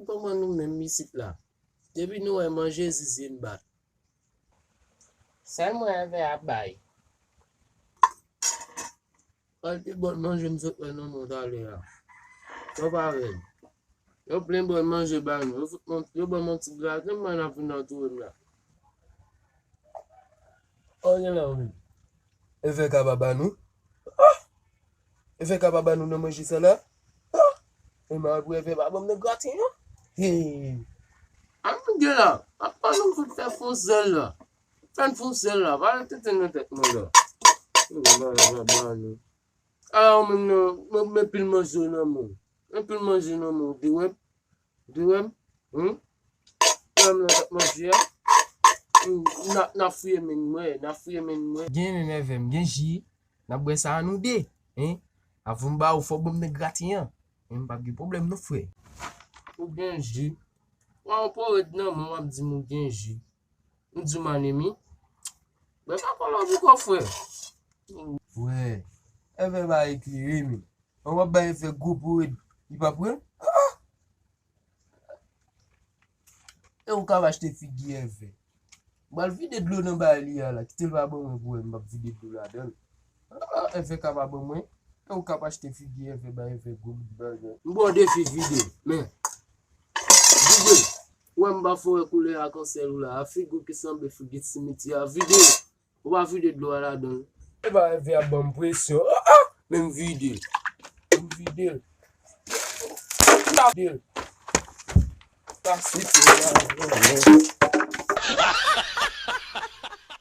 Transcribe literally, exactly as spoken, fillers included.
Kòman nou menm isit la? Depi nou wè manje, zizi n bat. Sèl mwen Èvè ap bay. Kalite bòl manje m sot wè nan mond talè a. Yo parèy. Yo plen bòl manje ba nou. Yo fout mwen, yo ban m yon ti graten, mwen ap vin antoure m la. Oh, gen la, wi. Èvè ka pa ba nou. Ah! Èvè ka pa ba nou nan manje sa la. Ah! E m ap wè Èvè pa ban m nan graten an. Hey! An nou gen la. Apa nou fout fè fon sèl la. Fè n fon sèl la. Pa tenten nan tèt mwen la. Yo ba, ba, ba nou. A, ou menm nan, men, men pil manje nan men w. Men pil manje nan men w, di wè m. Di wè m. Hmm? Wè m nan tèt manje a. Hmm, n a, n a fouye men mwen, n a fouye men mwen. Gen men Èvè m, gen ji. N ap bwè sa a nou de. Hein? Avan m ba ou, fò w ban m nan graten an. Men m p ap gen pwoblèm non, frè. Ou gen ji. Wè, ou pòrèt nan men w, w ap di m ou gen ji. M di w m anemi. Bèl pa kòlò pou kò, frè. Frè, Èvè pa eklere, men. An w ap bay Èvè gwo pòrèt, li pa pran? Ah! E ou k ap achte figi Èvè. M pral vide dlo nan bay li a la. Kite l pa ban mwen pou wè m p ap vide dlo ladan l. Ah, Èvè ka pa ban mwen. E ou k ap achte figi Èvè, bay Èvè gwo bout bagay. M ba w defi vide, men. Vide. Ou wè m pa fè w wè koulè akansyèl ou la. A figi w ki sanble figi simityè a. Vide. Ou pa vide dlo a ladan l. E pa Èvè ap ban m presyon. Ah, ah! Men m vide l. Men m vide l. M ta vide l. Ta swife la.